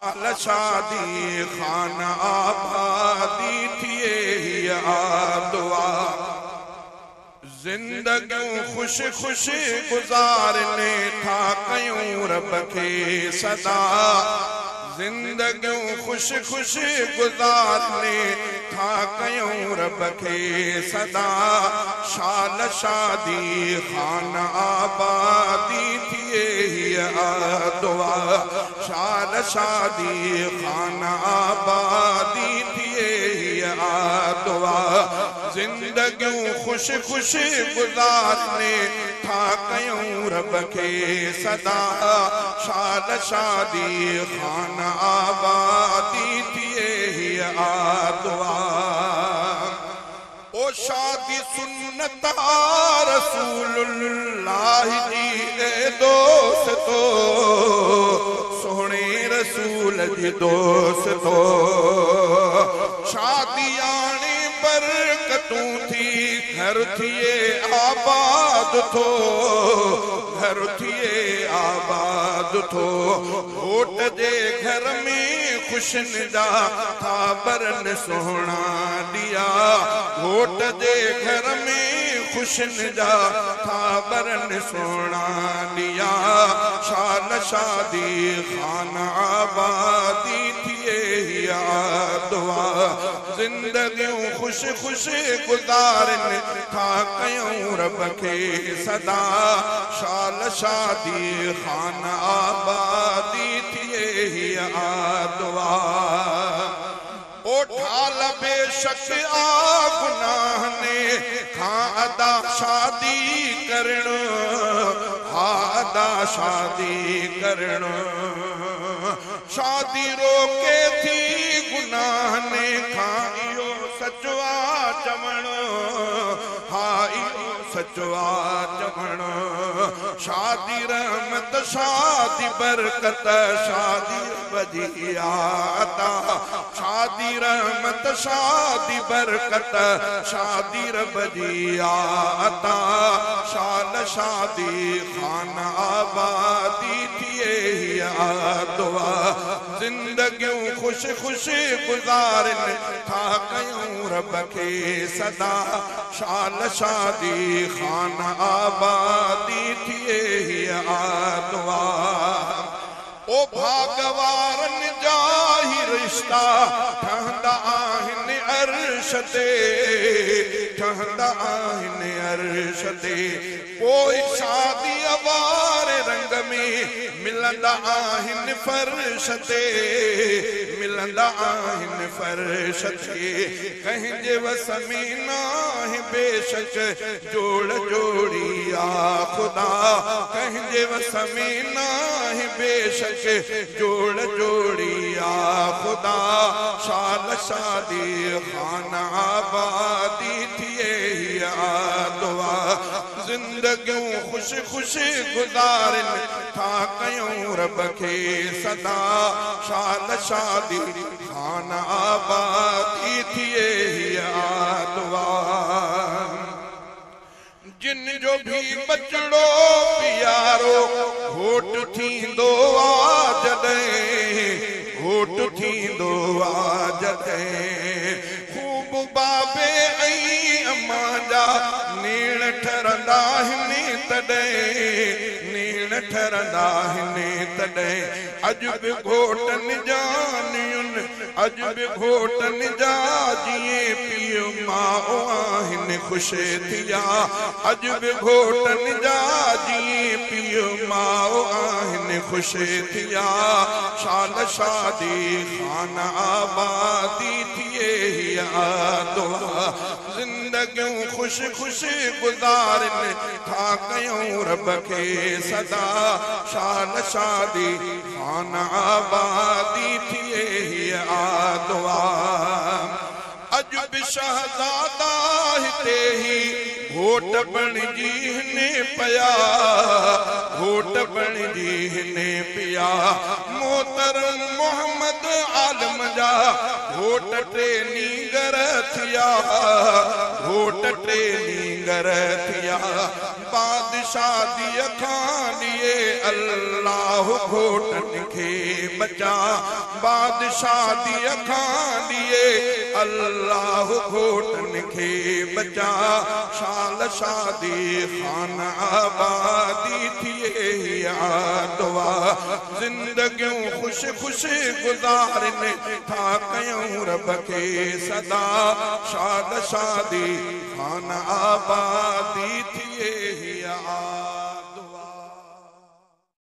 शादी खान आबादी थिए हीअ आ दुआ। ज़िंदगियूं ख़ुशि ख़ुशि गुज़ारने था कयूं रब खे सदा। ज़िंदगियूं ख़ुशि ख़ुशि गुज़ारने था कयूं रब खे सदा। शाल शादी खान आबादी थिए हीअ आ दुआ। शाल शादी खान आबादी थिए हीअ आ दुआ। ज़िंदगियूं ख़ुशि ख़ुशि गुज़ारने था कयूं रब खे सदा। शाल शादी खान आबादी थिए हीअ आ दुआ। ओ शादी सुन्नत रसूलुल्लाह जी ए दोस्तो, सोहणे रसूल जी दोस्तो। शादी आणे बरकतूं थी, घर थिए आबाद थो, घर थिए आबाद थो। घोट जे घर में ख़ुशियुनि जा था बरन सोहणा ॾिया। घोट जे घर में ख़ुशियुनि जा था बरन सोहणा ॾिया। शाल शादी खान आबादी थिए हीअ आ दुआ। ज़िंदगियूं ख़ुशि ख़ुशि गुज़ारनि था कयूं रब खे सदा। शाल शादी खान आबादी थिए हीअ आ दुआ। ओ ढाल बेशक आ गुनाह ने खां अदा शादी करण, हा अदा शादी करण। शादी रोके थी गुनाह ने खां इहो सचो आ चवण, हा इहो सचो आ चवण। शादी रहमत शादी बरकत शादी रब जी आता। शादी रहमत शादी बरकत शादी रब जी आता। शाल शादी खान आबादी थिए हीअ आ दुआ। ज़िंदगियूं ख़ुशि ख़ुशि गुज़ारनि था कयूं रब खे सदा। शाल शादी खान आबादी थिए हीअ आ दुआ। ओ भागवारनि जा ही रिश्ता ठहंदा आहिनि अर्श ते, ठहंदा आहिनि अर्श ते। पोइ शादीअ वारे रंग में मिलंदा आहिनि फर्श ते, मिलंदा आहिनि फर्श ते। कंहिंजे वस में नाहे बेशक जोड़ जोड़ी आ ख़ुदा। कंहिंजे वस में नाहे बेशक जोड़ जोड़ी आ ख़ुदा। शाल शादी खान आबादी थिए हीअ आ दुआ। ज़िंदगियूं ख़ुशि ख़ुशि गुज़ारनि था कयूं रब खे सदा। शाल शादी खान आबादी थिए हीअ आ दुआ। जिन जो भी बचड़ो प्यारो घोट थींदो आ जॾहिं, घोट थींदो आ जॾहिं। ख़ूब बाबे ऐं अम्मा जा नेण ठरंदा आहिनि तॾहिं, नेण ठरंदा आहिनि तॾहिं। अॼु बि घोटनि जानियुनि, अॼु बि घोटनि जा जीअं पीउ माउ आहिनि ख़ुशि थिया। अॼु बि घोटनि जा जीअं पीउ माउ आहिनि ख़ुशि थिया। शाल शादी खान आबादी थिए हीअ आ दुआ। ज़िंदगियूं ख़ुशि ख़ुशि गुज़ारनि था कयूं रब खे सदा। शाल शादी खान आबादी थिए हीअ आ दुआ। अॼु बि शहज़ादा हिते ही घोट बणिजी हिन पिया, घोट बणिजी हिन पिया। मोहतरम मोहम्मद عالم جا گهوٽ ٽي نينگر ٿيا، گهوٽ ٽي نينگر ٿيا. بادشاهيءَ کان ڏئي الله گهوٽن کي بچا، بادشاهيءَ کان ڏئي الله گهوٽن کي بچا. شال شادي خانه آبادي ٿئي دعا، زندگيون خوش خوش گذارن ٿا ڪيون رب کي سدا. شال شادي خانه آبادي ٿئي.